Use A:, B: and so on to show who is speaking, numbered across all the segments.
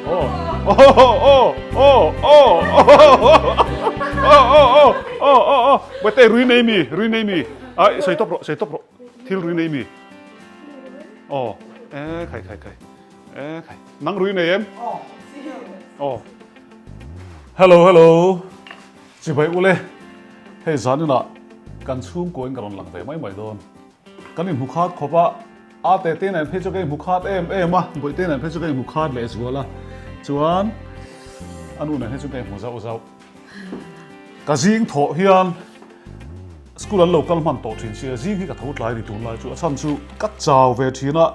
A: Aw aw aw aw aw aw aw aw aw Bawihte rui nei mi rui nei mi ai sawi tawp rawh sawi tawp rawh thil rui nei mi aw e khai khai khai e khai nang rui nei em aw hello hello chibai ule hei zaninah kan chhungkaw in ka rawn lang ve mai mai dawn Kan inhmu khat khawp a, a tete nen phei chu ka inhmu khat em em a, Bawihte nen phei chu ka inhmu khat leh zual a, chuan a nu nen hi chu ka inhmu zauh zauh. Ka zing thawh hian school an lo kal hman tawh thin sia, zing hi ka tho tlai ni tunlai chu, a chhan chu ka chau ve thin a,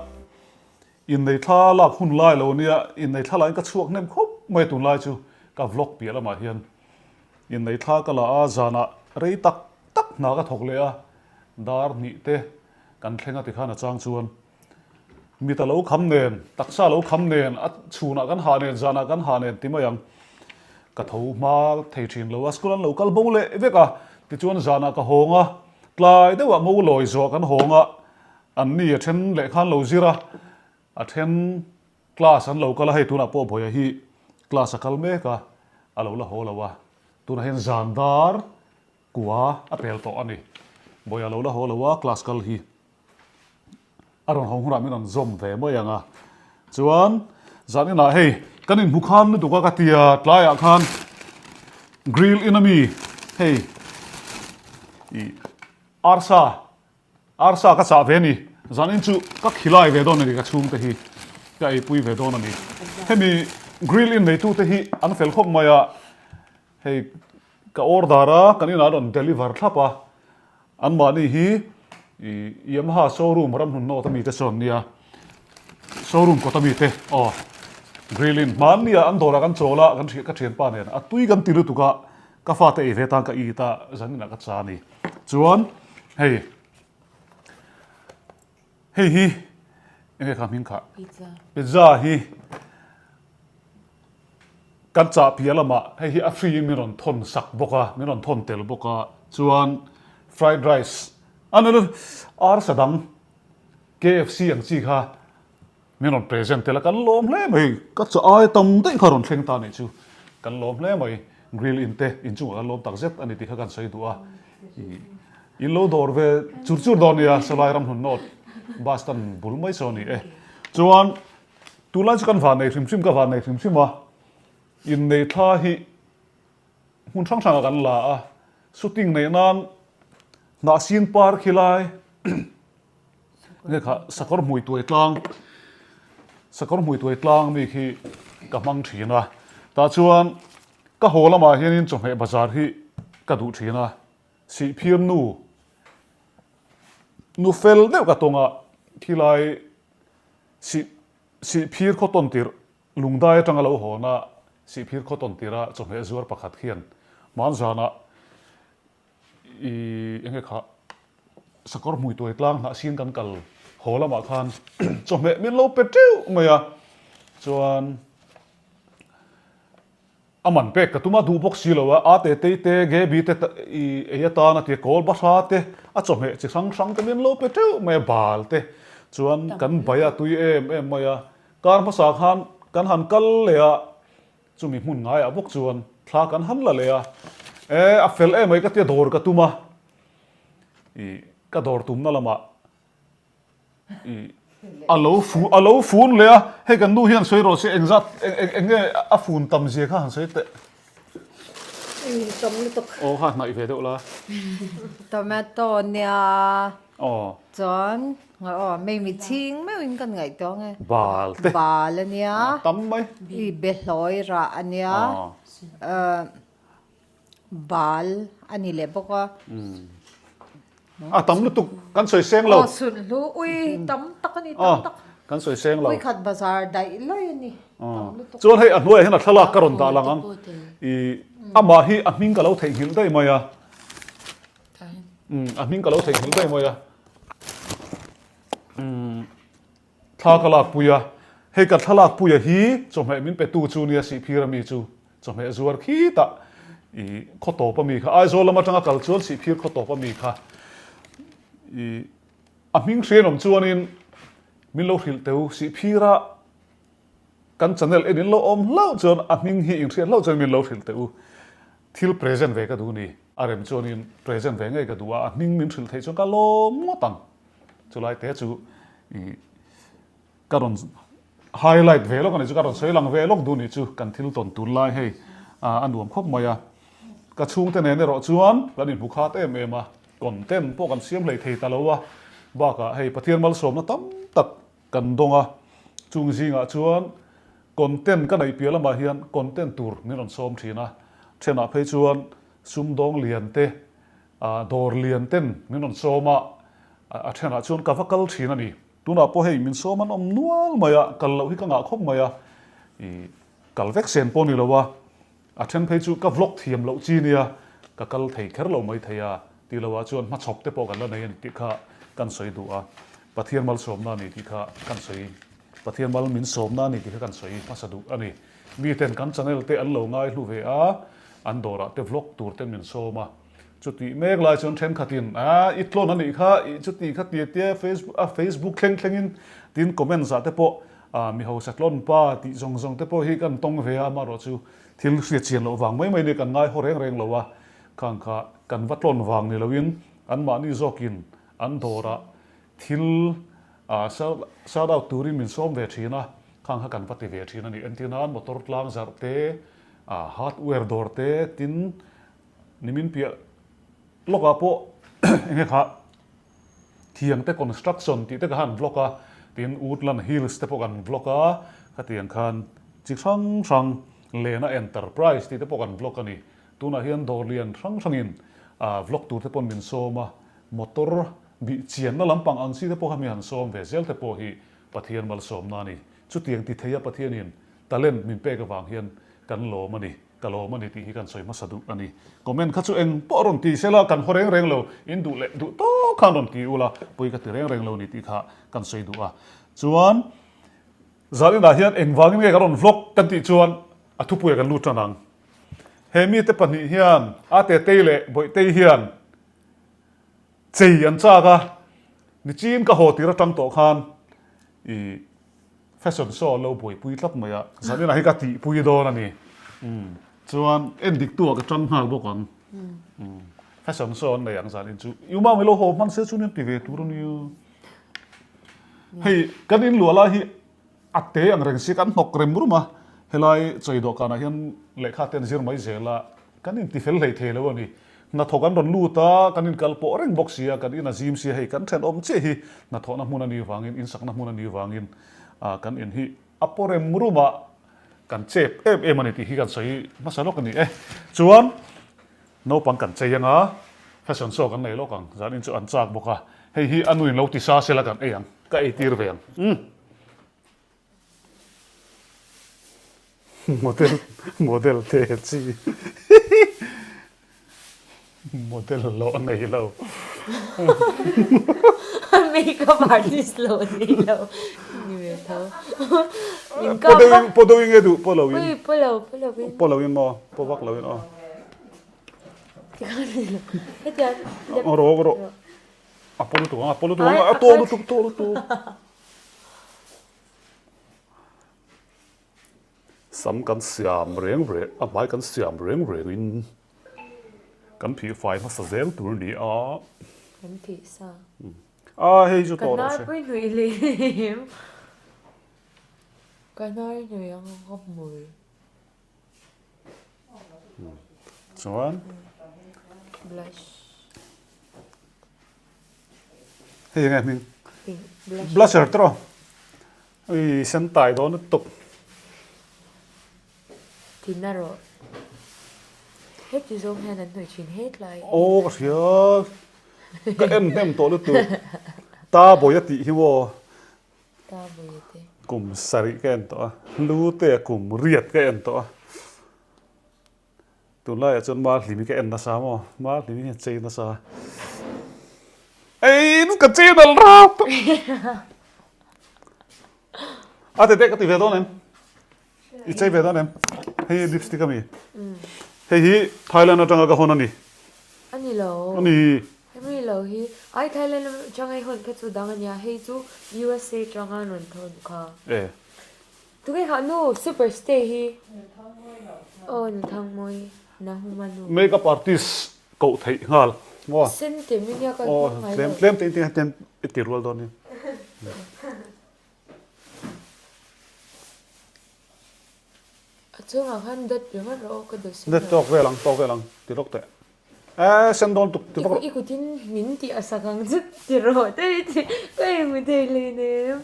A: innei thla lak hun lai lo nia, innei thla lahin ka chhuak hnem khawp mai tunlai chu ka vlog piah lamah hian innei thla ka la a, zanah rei tak tak hna ka thawk leh a, Dar hnih te kan thleng a tikhan a chang chuan mit a lo kham nen, taksa a lo kham nen, a chhunah kan hah nen, zanah kan hah nen ti mai ang. Ka tho hma thei thin lo a, school an lo kal bo leh vek a, tichuan zanah ka hawng a, tlai deuhah ngo lawi zawh kan hawng a, an ni a then leh khan lo zir a, a then class an lo kal a, hei tunah pawh Bawia hi class a kal mek a, a lo la haw lo a, tunah hian zan dar Kua a pel tawh a ni. Bawia lo la haw lo a, class kal hi a rawn haw hunah min rawn zawm ve mai ang a. Chuan zan inah hei kan inhmu khan lutuk a ka ti a, tlaiah khan grill in ami hei ih arsa arsa ka chah ve a ni. Zan in chu ka khilai ve dawn a ni ka chhungte hi ka eipui ve dawn a ni. Hemi grill in neitute hi an fel khawp mai a, Hei ka order a, kan inah rawn deliver thlap a, anmahni hi Yamaha showroom ramhlun nawt ami te sawn nia, showroom kawt ami te aw grilling hmanni ah an dawrah kan chawl a, kan ka thianpa nen a tui kan ti lutuk a, ka fate ei ve tan ka it a, zan inah ka cha a ni. Chuan hei hei hi enge kha hming kha? Pizza hi. Kan chah piah lamah hei hi a free in min rawn thawn sak bawk a, min rawn thawn tel bawk a, chuan fried rice a ni lo arsa dang KFC ang chi kha min rawn present tel a, kan lawm hle mai, ka chah ai tam daih kha rawn thleng ta nih chu, kan lawm hle mai, grill in te inchungah kan lawm tak zet a ni tih kha kan sawi duh a, in lo dawr ve chur chur dawn nia sawlai ramhlun north bus stand bul mai saw a ni e, chuan. Tunlai chu kan van nei hrim hrim ka van nei hrim hrim a, innei thla hi hmun hrang hrangah kan la a, shooting neih nan hnah sin par khi lai nge kha sakawr hmui tuai tlang sakawr hmui tuai tlang mi khi ka hmang thin a, tah chuan ka haw lamah hianin chawhmeh bazar hi ka duh thin a, sihphir nu nu fel deuh ka tawng a, khilai Sih Sihphir khaw tawn tirh Lungdai atanga lo hawn a, Sihphir khaw tawn tirha chawhmeh zuar pakhat hian hmanzanah i enge kha sakawr hmui tuai tlang hnah sin kan kal haw lamah khan chawhmeh min lo pe teuh mai a, chuan A man pek ka tum a, duh bawk si lo a, a te tei te, Gaby te i ei atan a ti a, kawl bahra te, a chawhmeh chi hrang hrang te min lo pe teuh mai a, bal te chuan kan bai a tui em em mai a, kar hmasa khan kan han kal leh a, chumi hmun ngaiah bawk chuan thla kan han la leh a, e a fel em mai ka tia dawr ka tum a, i ka dawr tumna lamah A lo fu a lo fun leh a, hei kan nu hian sawi rawh se engzat eng eng eng nge a fun tam zia kha han sawi teh.
B: Eng tam lutuk.
A: Aw kha hnaih ve deuh la.
B: Tomato nia.
A: Aw.
B: Chuan aw mei chhing meuhin kan ngaihtuah ang e.
A: Bal te.
B: Bal a nia.
A: Tam mai.
B: I behlawi rah a nia. Aw. Bal a ni leh bawk a.
A: A tam lutuk kan sawi seng lo.
B: Aw sulhnu ui tam tak a ni tam tak.
A: Kan sawi seng lo.
B: Ui khat bazar daih lawi a ni tam lutuk.
A: Chuan hei a hnuaiah hian a thlalak ka rawn dah lang ang. I amah hi a hming ka lo theihnghilh daih mai a. A hming ka lo theihnghilh daih mai a. Thla ka lakpui a, hei ka thlalakpuia hi chawhmeh min petu chu nia Sihphir ami chu chawhmeh zuar khitah i khaw tawp ami kha Aizawl lam atanga kal chuan Sihphir khaw tawp ami kha i a hming hrian awm chuanin min lo hrilh teu Sihphira. Kan channel en in lo awm hlauh chuan a hming hi in hriat hlauh chuan min lo hrilh teh u. Thil present ve ka duh ni. A rem chuanin present ve ngei ka duh a, a hming min hrilh theih chuan ka lawm ngawt ang. Chulai te chu ih ka rawn highlight ve lawk a nih chu, ka rawn sawi lang ve lawk duh nih chu kan thil tawn tun lai hei a nuam khawp mai a. Ka chhungte nen erawh chuan kan inhmu khat em em a, content pawh kan siam hlei thei ta lo a, bakah hei Pathian malsawmna tam tak Kan dawng a, chung zingah chuan content ka neih piah lamah hian content tur min rawn sawm thin a, thenah phei chuan sumdawng lian te, dawr lian ten min rawn sawm a, a thenah chuan ka va kal thin a ni. Tunah pawh hei min sawm an awm nual mai a, kal loh hi ka ngah khawp mai a, ih kal vek sen pawh ni lo a, A then phei chu ka vlog thiam loh chi nia, ka kal thei kher lo mai thei a, tih loah chuan hmachhawp te pawh kan la nei a ni tih kha kan sawi duh a, Pathian malsawmna a ni tih kha kan sawi, Pathian mal min sawmna a ni tih kha kan sawi hmasa duh a ni. Miten kan channel te an lo ngai hlu ve a, an dawrah te vlog tur ten min sawm a, chutih mek lai chuan thenkhatin a i tlawn a nih kha, i chuti kha tia tia Facebook a Facebook thleng thlengin tin comments ah te pawh A, mi hausa tlawn pa tih zawng zawng te pawh hi kan tawng ve a, amaherawh chu thil hriat chian loh vang mai mai nia kan ngai haw reng reng lo a, khang kha kan va tlawn vang ni loin anmahni zawkin an dawrah thil a shout out turin min sawm ve thin a, khang kha kan va ti ve thin a ni. Entir nan motor tlang zarh te, a hardware dawr te tin nimin piah lawkah pawh enge kha Thiang te construction tih te ka han vlog a, tin Woodland Hills te pawh kan vlog a, khatiang khan chi hrang hrang Lena Enterprise tih te pawh kan vlog a ni. Tunah hian dawr lian hrang hrangin vlog tur te paw'n min sawm a, motor bih chianna lampang ang chi te pawh kha mi han sawm ve zel te pawh hi Pathian malsawmna a ni. Chutiang ti theia Pathianin talent min pek avang hian kan lawm a ni. Ka lawm a ni tih hi kan sawi hmasa duh a ni. Comment kha chu eng pawh rawn ti sela kan haw reng reng lo, in duh leh duh tawk khan rawn ti ula, pawi ka ti reng reng lo ni tih kha kan sawi duh a. Chuan zaninah hian engvangin nge ka rawn vlog kan tih chuan a thupuiah kan lut tan ang. He mite pahnih hian a Tetei leh Bawihtei hian chei an chak a, nichin ka haw tir atang tawh khan ih Fashion show an lo buaipui tlat mai a, zaninah hi ka tihpui dawn a ni. Chuan en dik tu ah ka tang nghal bawk ang. Fashion show an nei ang zanin chu. I mau ilo haw hman se chu nia ti ve tur a nia. Hei kan in luah lai hi a te ang reng si kan hnawk rem rum a, helai chawi dawhkanah hian lehkha te an zir mai zel a, kan intifel hlei thei lo a ni. Hnathawk an rawn lut a, kan inkal pawh reng bawk si a, kan in a zim si a, hei kan thenawm chiah hi hnathawhna hmun a nih vangin, insakna hmun a nih vangin kan in hi a paw rem rum a, kan chep em em a ni tih hi kan sawi hmasa lawk a ni e. Chuan naupang kan chei anga, fashion show kan nei lawk ang, zanin chu an chak bawk a, hei hi a nuin lo ti sa sela kan ei ang, ka eitir ve ang. Umm. Model model te chi model lo nei lo.
C: Makeup artist lo nei lo ni ve tho. Min
A: kap a. Po deuh in nge duh po lo in.
C: Ui po lo po lo in.
A: Po lo in maw po vak lo in aw.
C: Tikhan ni lo. Hetiang.
A: Rawh rawh. A po lutuk ang a po lutuk ang a to lutuk to lutuk. Sam kan siam reng reng a hmai kan siam reng rengin kan phih fai hmasa zel tur a ni a.
C: Kan phih sa.
A: A hei chu tawh rawh se.
C: Ka hnar pawh i hnuih leh em. Ka hnar i hnuih ang ka hmui.
A: Chuan.
C: Blush.
A: Hei enge hming? Blusher te rawh. Ui sen tai dawn lutuk.
C: Tina rawh. Heti zawng hian an hnawih thin hetlai.
A: Aw ka hria. Ka en hnem tawh lutuk. Ta bawi a tih hi maw.
C: Ta bawi a te.
A: Kum sarih ka en tawh a. Lu te kum riat ka en tawh a. Tunlaiah chuan Malhlimi ka en nasa maw? Malhlimi hian chei nasa. Ei, ka chei nal rap! A tete ka ti ve dawn em? I chei ve dawn em? Hei lipstick a mi. Hei hi Thailand atanga ka hawn a ni.
C: A ni lo.
A: A ni.
C: Hemi lo hi ai Thailand atanga i hawn kha chu dang a nia. Hei chu USA atanga rawn thawn kha.
A: E.
C: Tunge kha nu super stay hi. Aw nu Thangmawi Nahuma nu.
A: Make up artist koh theih nghal maw.
C: Sen te mi nia ka hmang ngai lo.
A: Tlem tlem te in tin i ti rual dawn nia.
C: A chungah khan dawt ringawt rawh aw ka duh sen
A: lo. Dawt tawk vel ang tawk vel ang ti lawk teh. Eh sen dawn tuk ti vak rawh.
C: I kutin min tih a sak ang chu ti rawh te i ti ka engmi thei hleinem.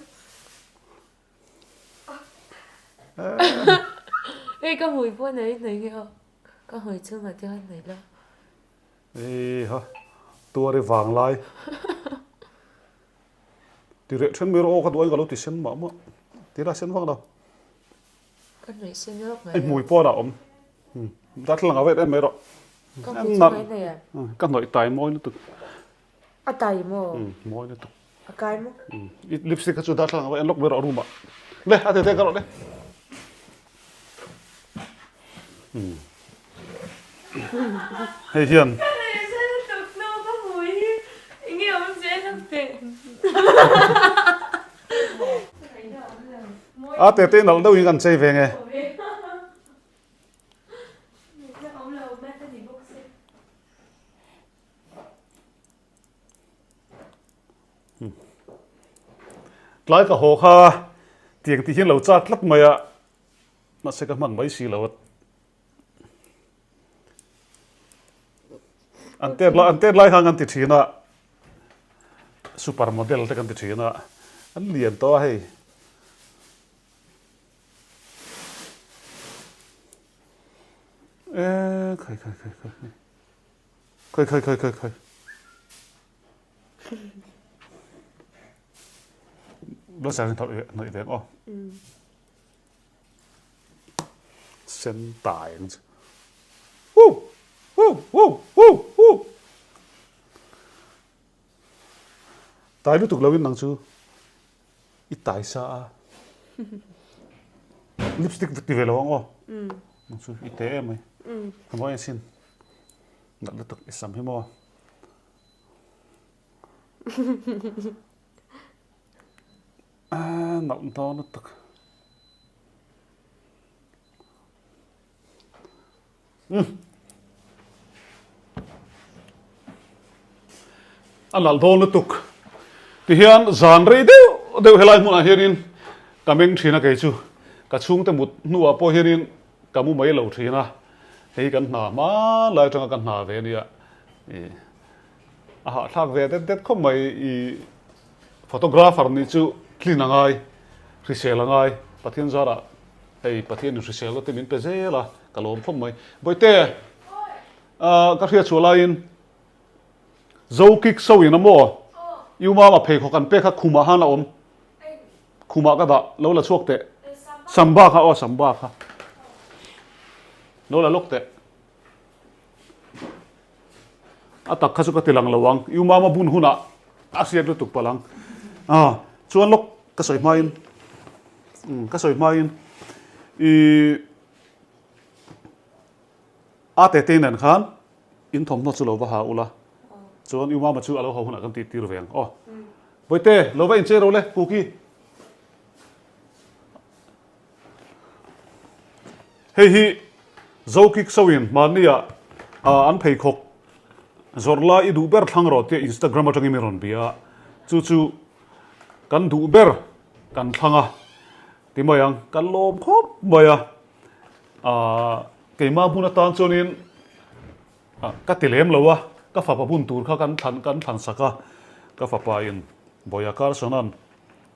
C: Hei ka hmui pawh hnai hnai nge aw ka hmui chhungah te khan hnai la.
A: Eiha tuar i vang lai. Ti reh then mai rawh aw ka duh aiin ka lo ti sen mah mah. Ti la sen vak lo.
C: Ka hnaih sen rawk mai.
A: I hmui pawn ah awm. Darthlalang ah vet em mai rawh.
C: Ka hmui chu mai hnai ah.
A: Ka hnawih tai mawi lutuk.
C: A tai maw?
A: Mawi lutuk.
C: A kai maw?
A: I lipstick kha chu darthlalang ah va en lawk mai rawh room ah. Le a tete ka rawh le. Hei hian.
C: Ka hnaih sen lutuk hnu ka hmui hi enge awm zel ang teh.
A: A tete nalh deuh in kan chei ve nge. Tlai ka haw kha tiang tih hian lo chak tlat mai a, mahse ka hman mai si lo a. An tet lai an tet lai khan kan ti thin a, super model te kan ti thin a, an lian tawh a hei. E khai khai khai khai khai. Khai khai khai khai khai. Blasar in thawh hnawih veng aw. Sen tai ang chu. Woo! Woo! Woo! Woo! Woo! Tai lutuk lo in nang chu i tai sa a. Lipstick ti ve lo ang aw. Nang chu i te em mai. Ka mawi asin. Nalh lutuk i sam hi maw. A nalh dawn lutuk. A nalh dawn lutuk. Tihian zan rei deuh deuh helai hmunah hianin ka meng thin a kei chu. Ka chhungte mut hnuah pawh hianin ka mu mai lo thin a. Hei kan hna hma lai atanga ka hna ve ania. A hahthlak ve det det khawp mai i Photographer nih chu tlin a ngai, hrisel a ngai, Pathian zarah hei Pathianin hriselna te min pe zel a, ka lawm khawp mai. Bawihte, ka hriat chhuah laiin Zokik so in a maw? I umama pheikhawk an pek kha khumah khan a awm. Khumah ka dah, lo la chhuak teh. Samba kha aw, Samba kha. Lo la lawk teh. A tak kha chu ka ti lang lo ang, i umama bun hunah a hriat lutuk palh ang. Ah, chuan lawk ka sawi hmain, umm ka sawi hmain i a tete nen khan in thawmhnaw chu lo va ha ula, chuan i umama chu a lo haw hunah kan tih tir ve ang aw. Bawihte, lo va inchei ro le, Kuki. Hei hi Zokik Soin hmannia an pheikhawk zawrh lai i duh ber thlang rawh tia Instagram atangin min rawn bia a, chu chu kan duh ber kan thlang a ti mai ang, kan lawm khawp mai a, keimah hmun atan chuanin ka ti lem lo a, ka fapa bun tur kha kan thlan kan thlan sak a, ka fapa in Bawia Carson-a'n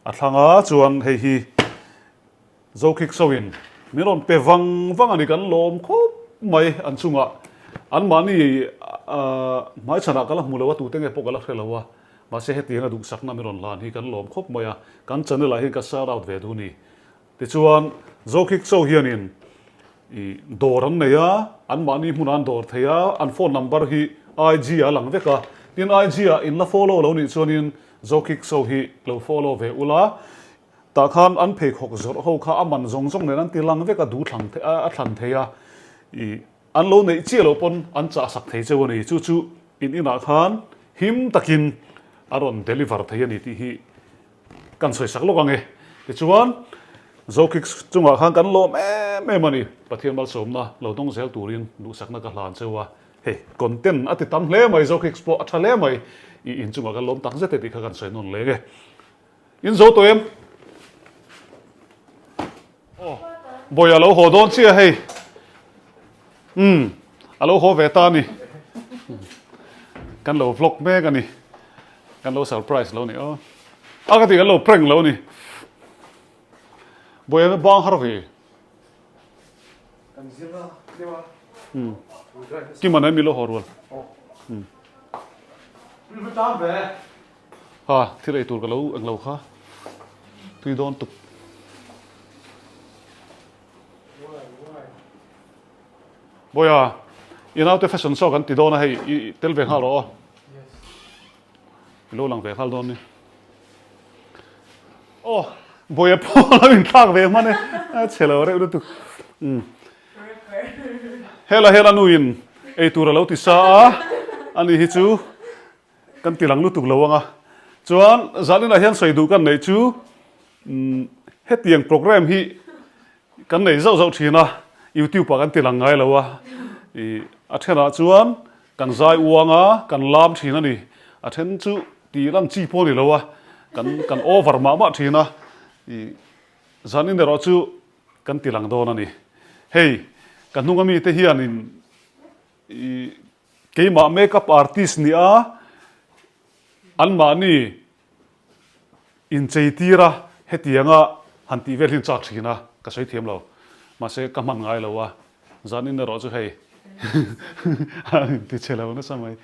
A: a thlang a chuan hei hi Zokhik Soin min rawn pe vang vang a ni kan lawm khawp mai an chungah anmahni hmaichhanah ka la hmu lo a tute nge pawh ka la hre lo a mahse hetianga duhsakna min rawn hlan hi kan lawm khawp mai a kan channel ah hian ka shout out ve duh a ni tichuan Zokhik So hianin i dawr an nei a anmahni hmunah an dawr thei a an phone number hi IG ah a lang vek a tin IG ah in la follow lo nih chuanin Zokhik So hi lo follow ve ula Tah khan an pheikhawk zawrh ho kha a man zawng zawng nen an ti lang vek a, du thlang a thlan thei a, ih an lo neih chiah loh pawn an chah sak thei cheu a ni. Chu chu in inah khan him takin a rawn deliver thei a ni tih hi kan sawi sak lawk ang e. Tichuan. Zokicks chungah khan kan lawm em em a ni. Pathian malsawmna lo dawng zel turin duhsakna ka hlan cheu a. Hei, content a ti tam hle mai, Zokicks pawh a tha hle mai. I in chungah kan lawm tak zet e tih kha kan sawi nawn leng e. In zo tawh em? Aw, Bawiha lo haw dawn chiah hei. Umm, a lo haw ve ta a ni. Kan lo vlog mek a ni. Kan lo surprise lo ni aw. A ka ti kan lo prank lo ni. Bawiha bang har ve.
D: Kan zir a, tlem a.
A: Umm. Kima nen mi lo haw rual. Umm. Ha, thil ei tur ka lo englo kha. Tui dawn tuk. Bawiha, i naute fashion show kan ti dawn a hei, i tel ve nghal rawh aw. I lo lang ve nghal dawn ni. Aw, Bawiha pawh a lo inthlak ve hman e, a chhe lo reuh lutuk. Umm. Hela hela nuin ei tur a lo ti sa a, ani hi chu kan ti lang lutuk lo ang a. Chuan zaninah hian sawi duh kan neih chu hetiang program hi kan nei zauh zauh thin a, YouTube ah kan ti lang ngai lo a, ih a thenah chuan kan zai uang a, kan lam thin a ni. A then chu tih lan chi pawh a ni lo a, kan kan over mah mah thin a, ih zanin erawh chu kan ti lang dawn a ni. Hei ka hnunga mite hianin ih Keimah makeup artist nih a, anmahni inchei tir a, hetianga han tih vel hi an chak thin a, ka sawi thiam lo. Mahse ka hman ngai lo a, zanin erawh chu hei an inti che lo nasa mai.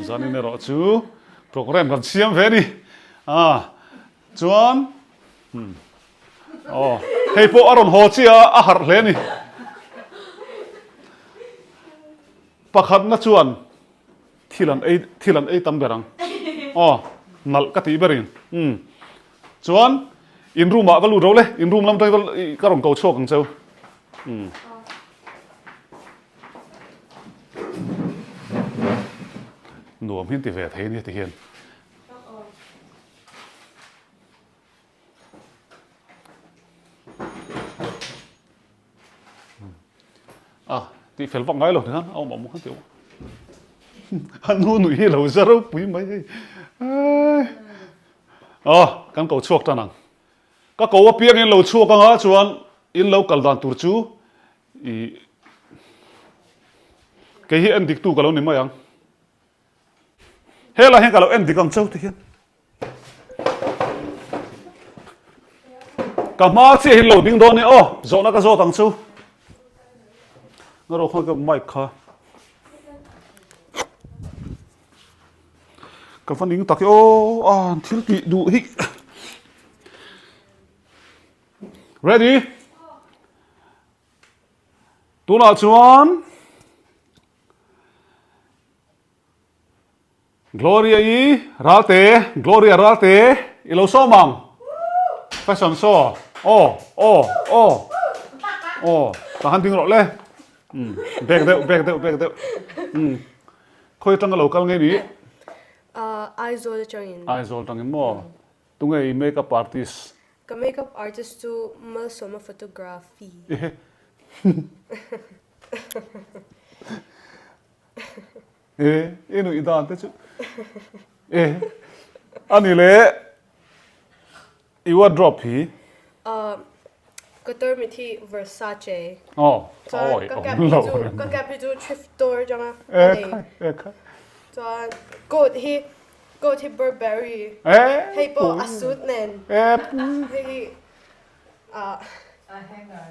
A: Zanin erawh chu program kan siam ve a ni. A chuan Aw, hei pawh a rawn haw chiah a, a harh hle a ni. Pakhatna chuan thil an ei, thil an ei tam ber ang. Aw, nalh ka tih berin. Umm. Chuan in room ah ka lut ro le, in room lam atangin ka rawn ko chhuak ang cheu. Umm. Nuam hi an ti ve thei a nia ti hian. A tih fel vak ngai lo hian a awm awm khan tih a nu nuih hi lo za ropui mai hei a kan ko chhuak tan ang ka ko apiang in lo chhuak anga chuan in lo kal dan tur chu i kei hi en dik tu ka lo ni mai ang Helai hian ka lo en dik ang chauh ti hian. Ka hma chiah hi lo ding dawn e aw, zawhna ka zawt ang chu. Nga rawh khawi ka mic kha. Ka va ning tak e aw, a thil tih duh hi. Ready? Tunah chuan Gloria i Ralte, Gloria Ralte i lo sawm ang. Fashion show. Aw, aw, aw. Aw, ta han ding rawh le. Um, bek deuh, bek deuh, bek deuh. Um. Khoi atanga lo kal nge ni?
E: Uh, Aizawl atangin.
A: Aizawl atangin maw? Tunge i makeup artist?
E: Ka makeup artist chu Malsawma Photography.
A: Ehe. E, i nuih dan te chu. E, ani le i wardrobe hi.
E: Uh, ka tarmit hi Versace.
A: Aw,
E: Chuan ka cap hi chu, ka cap hi chu thrift store atanga ka nei.
A: E khai, e khai.
E: Chuan coat hi, coat hi Burberry.
A: E,
E: Hei pawh a suit nen.
A: E,
E: Hei hi Ah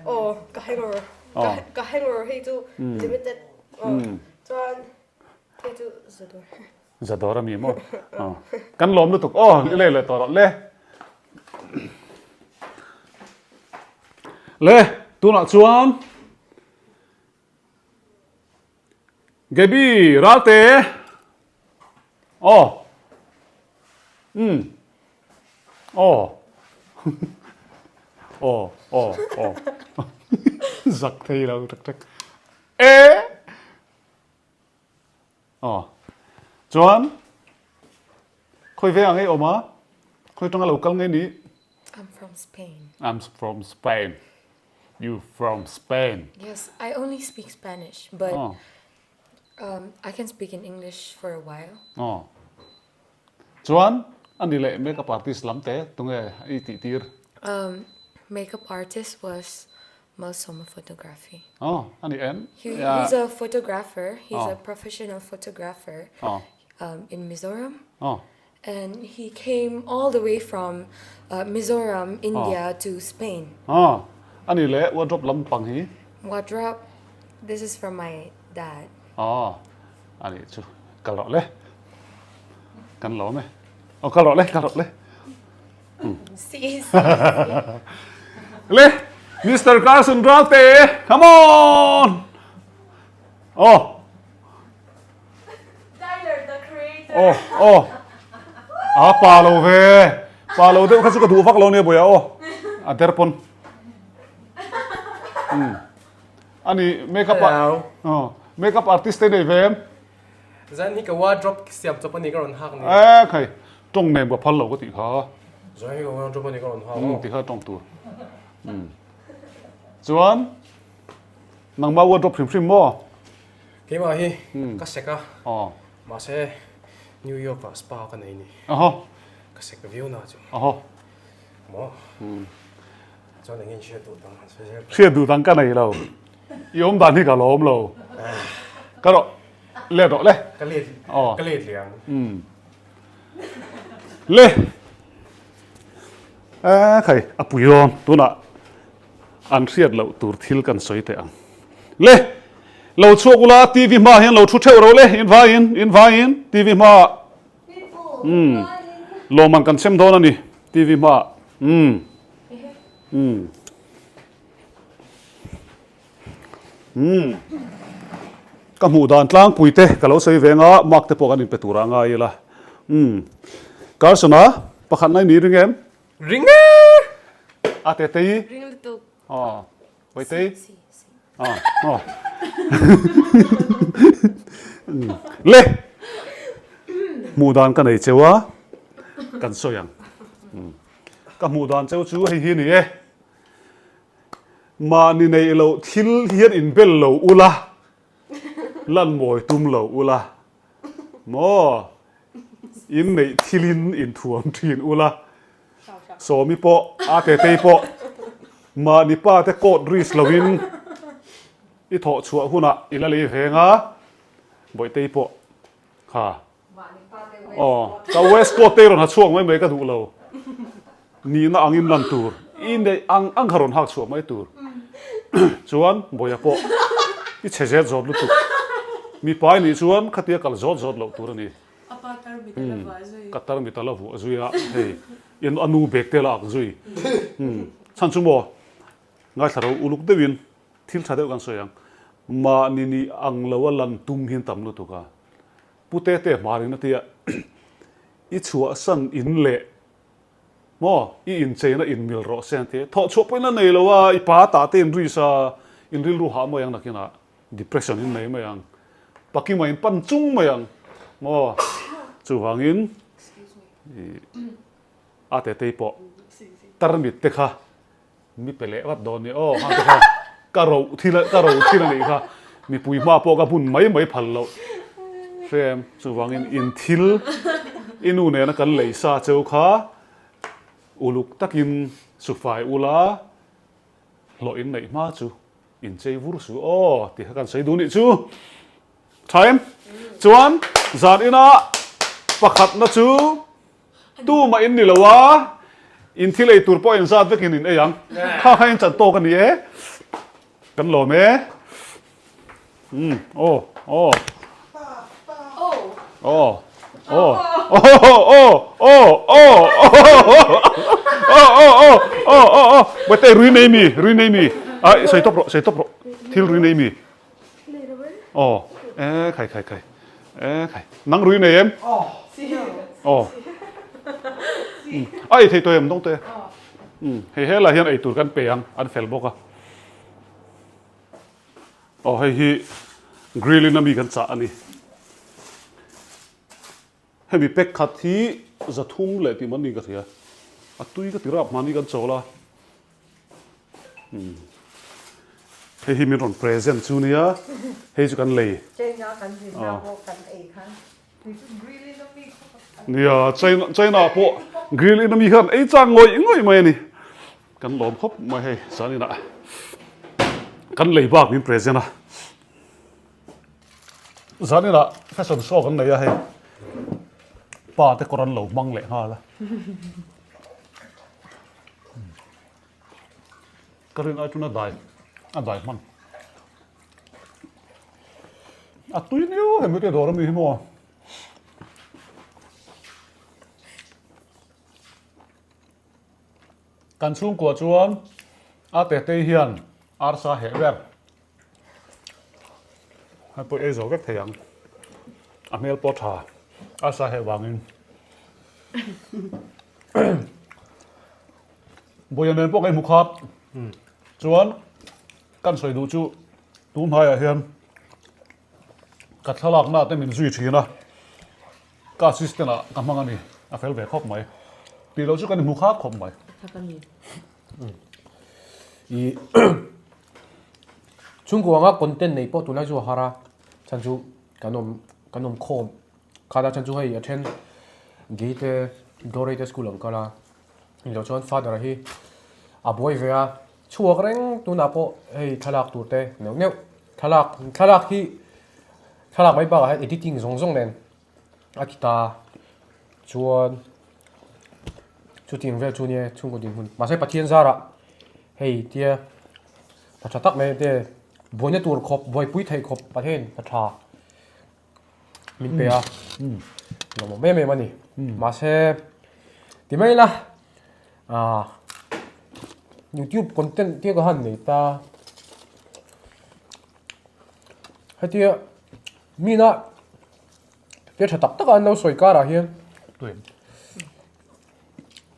E: aw ka hanger ka hanger hei chu limited aw chuan hei chu zadawr.
A: Zadawr a mi maw? Kan lawm lutuk aw i lei leh tawh rawh le. Le tunah chuan Gaby Ralte aw umm aw aw aw aw zak thei lo tak tak e aw chuan khawi veng ang ei awm a khawi tanga lo kal nge ni
E: I'm from.
C: from Spain.
A: I'm from Spain. You from Spain.
C: Yes, I only speak Spanish, but oh. um, I can speak in English for a while.
A: Oh. Chuan, ani leh makeup artist lam te tunge i tih tir?
C: Um, makeup artist was Malsawma Photography.
A: Oh, ani em?
C: He, he's a photographer. He's oh. a professional photographer
A: oh.
C: um, in Mizoram.
A: Oh.
C: And he came all the way from uh, Mizoram, India oh. to Spain.
A: Oh, ani leh wardrobe lam pang hi?
C: Wardrobe, this is from my dad.
A: Oh, ani chu kal rawh le. Kan lawm e. Oh, kal rawh le, kal rawh le.
C: Si, si.
A: Le, Mr. Carson Ralte, come on! Oh.
C: Tyler, the creator.
A: Oh, oh. A pa lo ve. Pa lo deuh kha chu ka duh vak lo nia boya aw. A der pawn. Hmm. Ani makeup oh, makeup artist te nei ve em?
D: Zan hi ka wardrobe siam chawp ani ka rawn hak ni.
A: Eh khai, tawng nem ka phal lo ka tih kha.
D: Zan hi ka wardrobe ani ka rawn hak aw.
A: Ti kha tawng tur. Chuan nangmah wardrobe hrim hrim maw?
D: Keimah hi ka sek a.
A: Aw.
D: Mahse New York ah spa ka nei ni.
A: Ahaw.
D: Ka sek viau na chu.
A: Ahaw.
D: Maw? Chuan eng nge hriat duh dang han sawi zel.
A: Hriat duh dang ka nei lo. I awm dan hi ka lawm lo. Ka rawh let rawh le.
D: Ka let ka let leh ang.
A: Le. A khai a pui dawn tunah an hriat loh tur thil kan sawi teh ang. Le. Lo chhuak ula TV hmaah hian lo thu theuh rawh le in vaiin in vaiin TV hmaah. Umm lawmman kan sem dawn a ni TV hmaah umm umm umm ka hmuh dan tlangpui te ka lo sawi veng a mark te pawh kan inpe tur ah ngai ila umm Carson a pakhat na i ni ring em?
D: Ring e!
A: A te tei
C: Ring lutuk.
A: Aw Vaitei Aw aw Le! Hmuh dan ka nei cheu a kan sawi ang. Ka hmuh dan cheu chu hei hi a ni e. Mahni neih loh thil hian inbel lo ula, lan mawi tum lo ula, maw inneih thilin inthuam thin ula, Sawmi pawh, a Tetei pawh mahni pa te coat risk loin i thawh chhuah hunah i la lei veng a, Bawihtei pawh kha aw ka waist coat te i rawn ha chhuak mai mai ka duh lo, nihna angin lan tur i neih ang ang kha rawn hak chhuah mai tur chuan Bawiha pawh i chhe zet zawt lutuk, mipa i nih chuan khatia kal zawt zawt loh tur a ni.
F: A pa tarmit a la vuah zui.
A: Ka tarmit a la vuah zui a, hei in a nu bag te la ak zui. Chhan chu maw, ngaithla ro uluk deuhin thil tha deuh kan sawi ang. Mahni nih ang lo a lan tum hian tam lutuk a. Pu Tete hmarin a tia, i chhuahsan in leh maw i incheina inmil rawh se an ti a. Thawh chhuah pawhin a nei lo a, i pa tah te in ris a, in rilru hah mai ang nakinah. Depression in nei mai ang. Pakima in pan chung mai ang. Maw? Chuvangin i a tetei pawh tarmit te kha mi pe leh vat dawn ni aw hang te kha ka ro thil ka ro thil a nih kha mipui hma pawh ka bun mai mai phal loh hrem chuvangin in thil i nu nena kan lei sa cheu kha uluk takin sufai ula hlawh in neih hma chu Inchei vur su aw tih kha kan sawi duh nih chu. Tha em? Chuan zan ina pakhatna chu tumah in ni lo a, in thil ei tur pawh inzat vekin in ei ang. Kha kha in chan tawk a ni e. Kan lawm e. Umm aw aw. Aw aw aw aw aw aw aw aw aw aw aw aw Bate rui nei mi rui nei mi ai sawi tawp rawh sawi tawp rawh thil rui nei mi aw e khai khai khai e khai nang rui nei em aw a ei thei tawh em dawng te hei helai hian ei tur kan pe ang an fel bawk a. Aw hei hi grill in ami kan chah a ni. Hemi pack khat hi 300 leh tih man niin ka hria. A tui ka ti rap mahni kan chawl a. Umm. Hei hi min rawn present chu nia. Hei chu kan lei.
B: China kan zinna pawh kan ei khan. Grill in ami kha.
A: Nia, China China pawh grill in ami khan ei chang ngawih ngawih mai a ni. Kan lawm khawp mai hei zaninah. Kan lei bak min present a. Zaninah fashion show kan nei a hei. Pa te kawr an lo hmang leh nghal a. Ka rin ai tuna dai a dai hman. A tui niu hemi te dawr ami hi maw. Kan chhungkua chuan a tetei hian arsa heh ber. Hei pawh ei zo vek thei ang. A hmel pawh tha. A sa heh vangin. Bawiha nen pawh ka inhmu khat. Chuan kan sawi duh chu tun hnaiah hian ka thlalakna te min zui thin a. Ka assistant ah ka hmang a ni. A fel ve khawp mai. Tih loh chu kan inhmu khat khawp mai.
D: I chhungkua anga content nei pawh tunlai chu a har a, chhan chu kan awm kan awm khawm khat a chhan chu hei a then gei te Glory te school an kal a ni loh chuan father hi a buai ve a chhuak reng tunah pawh hei thlalak tur te neuh neuh thlalak thlalak hi thlalak mai bakah hian editing zawng zawng nen a ti ta chuan chutiang vel chu nia chhungkaw dinhmun mahse Pathian zarah hei tia pa tha tak mai te buaina tur khawp buaipui theih khawp Pathian pa tha min pe a lawmawm em em a ni mahse ti mai ila ah youtube content tia ka han nei ta hetia mina Thil tha tak tak a an lo sawi karah hian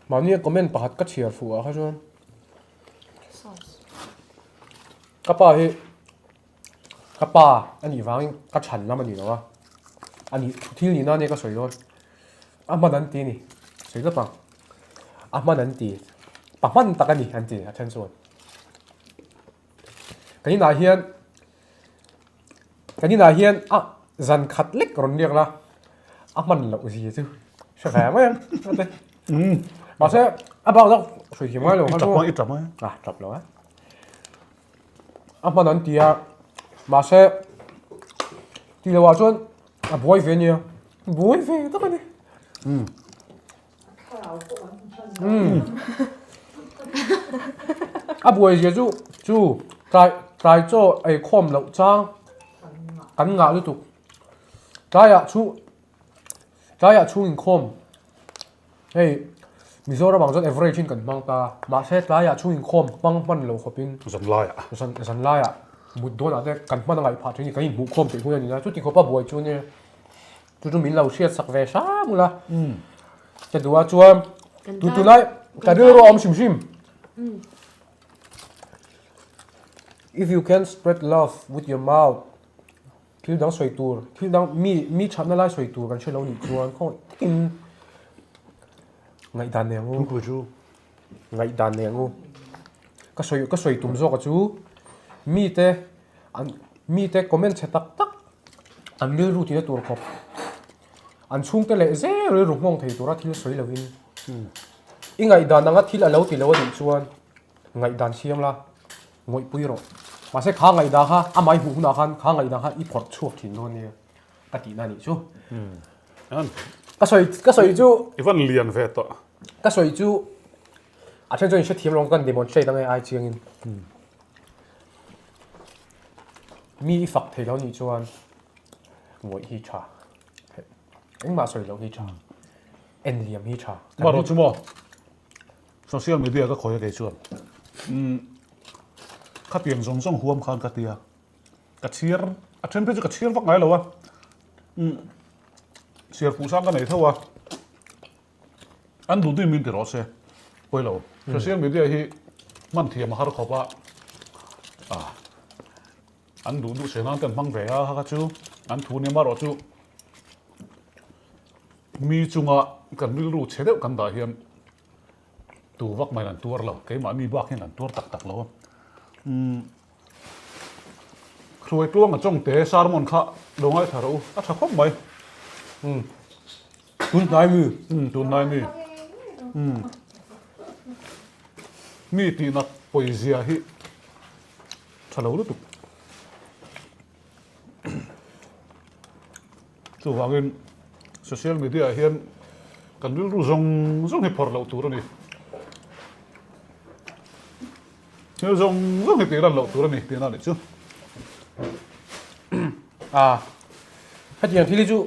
D: mahni comment pakhat ka chhiar fuh ah kha chuan ka pa hi ka pa a nih vangin ka chhan lam a ni lo a a nih thil nihna ania ka sawi dawn a hman an ti a ni sawi tawp ang a hman an ti pa hman tak a ni an ti a then chuan kan inah hian. Kan inah hian a zan khat lek rawn riak la, a hman loh zia chu hre ve mai ang ate. Mahse a bak zawk hruai thiam ngai lo kha chu.
A: I tap mai.
D: A tap lo a. A hman an ti a, mahse ti lo ah chuan a buai ve ania, buai ve tak a ni.
B: A
D: buai zia chu chu tlai tlai chaw ei khawm loh chang kan ngah lutuk tlaiah chu tlaiah chhung inkhawm hei Mizoram ang chuan average in kan hmang ta mahse tlaiah chhung inkhawm hmang hman lo khawpin
A: zanlaiah
D: zan zanlaiah mut dawnah te kan hman a ngaih phah thin a ni kan inhmuh khawm theih hun a ni a chuti khawpa buai chu nia. Chu chu min lo hriat sak ve hram ula. Ka duh a chuan tu tunai ka rilru a awm hrim hrim. If you can spread love with your mouth thil dang sawi tur thil dang mi mi thatna lai sawi tur kan hre lo nih chuan khawngaih takin ngaihdan nei ang u. Ngaihdan nei ang u. Ka sawi ka sawi tum zawk a chu mite an mite comment chhe tak tak An rilru tihna tur khawp. An chhungte leh zel rilru nghawng thei tura thil sawi lovin i ngaihdan anga thil a lo ti lo a nih chuan ngaihdan siam la, ngawihpui rawh. Mahse kha ngaihdan kha amah i hmuh hunah khan kha ngaihdan kha i phawrh chhuak thin dawn nia ka tihna a nih chu. Ka sawi ka sawi chu.
A: I van lian ve tawh.
D: Ka sawi chu a then chuan in hrethiam lo kan demonstrate ange ai chiangin. Mi i fak thei lo nih chuan ngawih hi tha. Engmah sawi loh hi tha. En liam hi tha.
A: Marawh chu maw social media ka khawi a kei chuan umm khatiang zawng zawng huam khan ka tia ka chhiar a then phei chu ka chhiar vak ngai lo a umm chhiar fuh sang ka nei tho a. An duh duh min ti rawh se pawi lo. Social media hi hman thiam a har khawp a, ah an duh duh se nan te an hmang ve a kha chu an thu nia marawh chu mi chunga kan rilru chhe deuh kan dah hian. Tu vak maiin an tuar lo, keimahni bak hian an tuar tak tak lo a. Umm Hruai tluanga chawngte sermon kha lo ngaithla rawh u, a tha khawp mai.
D: Umm tunhnai mi.
A: Umm tunhnai mi. Umm mi tihnak pawizia hi tha lo lutuk. Chuvangin social media ah hian kan rilru zawng zawng hi phawrh loh tur a ni. Thil zawng zawng hi tih lan loh tur a ni tihna a nih chu.
D: A hetiang thil hi chu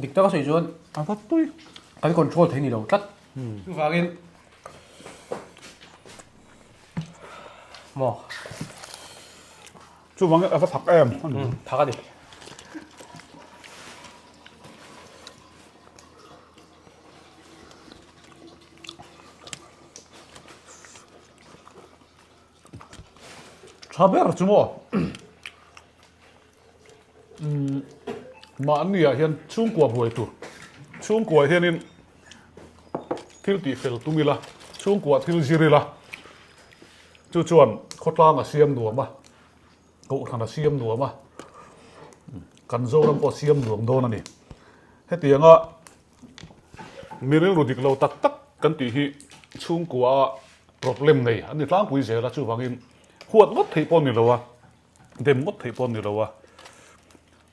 D: dik taka sawi chuan
A: a va tui
D: kan control thei ni lo tlat. Chuvangin maw
A: Chuvangin a va thak em.
D: Thak a ni.
A: Tha ber chu maw? Mahni ah hian chhungkua buai tur, chhungkua hianin thil tih fel tum ila, chhungkua thil zir ila, chu chuan khawtlang a siam nuam a, kohhran a siam nuam a, kan Zoram pawh a siam nuam dawn a ni. Hetianga Mi rilru dik lo tak tak kan tih hi chhungkua a problem nei an ni tlangpui zel a, chuvangin huat ngawt theih pawh a ni lo a, dem ngawt theih pawh a ni lo a.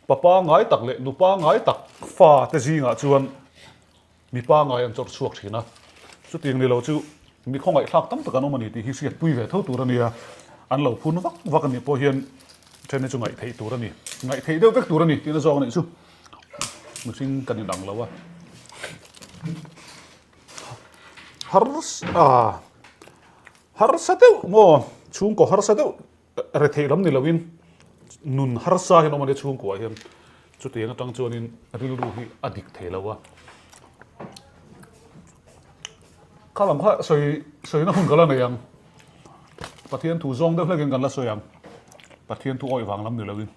A: Papa ngai tak leh nupa ngai tak fa te zingah chuan mipa ngai an chawrh chhuak thin a, chutiang ni lo chu mi khawngaihthlak tam tak an awm a ni tih hi hriatpui ve tho tur a nia, an lo phun vak vak a nih pawh hian then hi chu ngaihtheih tur a ni, ngaihtheih deuh vek tur a ni tihna zawk a nih chu. Mihring kan inang lo a. Harsa harsa deuh maw chhungkaw harsa deuh retheih lam ni loin nun harsa hian awm a nia chhungkuah hian chutiang atang chuanin rilru hi a dik thei lo a. Kha lam kha sawi sawina hun ka la nei ang. Pathian thu zawng deuh hlekin kan la sawi ang. Pathian thu awih vang lam ni loin.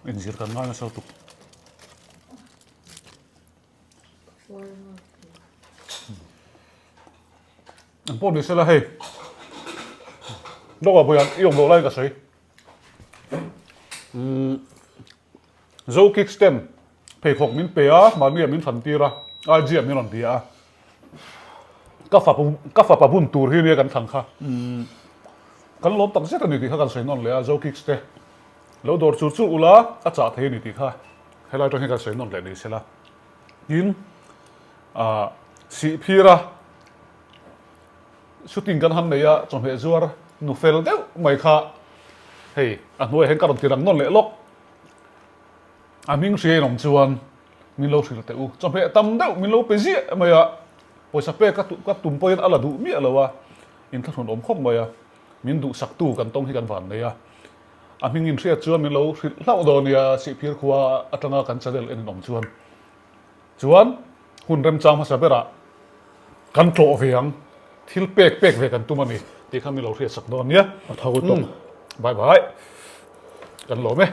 A: Inzir kan ngai nasa lutuk. Ang pawh ni sela hei. Lawk ah Bawiah i awm loh lai ka sawi. Umm Zo Kicks ten pheikhawk min pe a, mahni ah min thlan tir a, IG ah min rawn bia a. Ka fapa ka fapa bun tur hi nia kan thlan kha. Umm kan lawm tak zet a ni tih kha kan sawi nawn leh a, Zo Kicks te lo dawr chur chur ula a chah thei a ni tih kha helai atang hian kan sawi nawn leh ni sela. Tin ah sihphir a shooting kan han nei a chawhmeh zuar nu fel deuh mai kha hei a hnuaiah hian ka rawn ti rang nawn leh lawk. A hming hria in awm chuan min lo hrilh teh u. Chawhmeh tam deuh min lo pe ziah mai a, pawisa pek ka ka tum pawhin a la duh miah lo a, inthlahrun awm khawp mai a, min duhsaktu kan tawng hi kan van nei a. A hming in hriat chuan min lo hrilh hlauh dawn nia, Sihphir khua atanga kan channel en in awm chuan. Chuan hun remchang hmasa berah kan tlawh ve ang, thil pek pek ve kan tum a ni tih kha min lo hriatsak dawn nia.
D: A tho tawh.
A: Bye bye. Kan lawm e.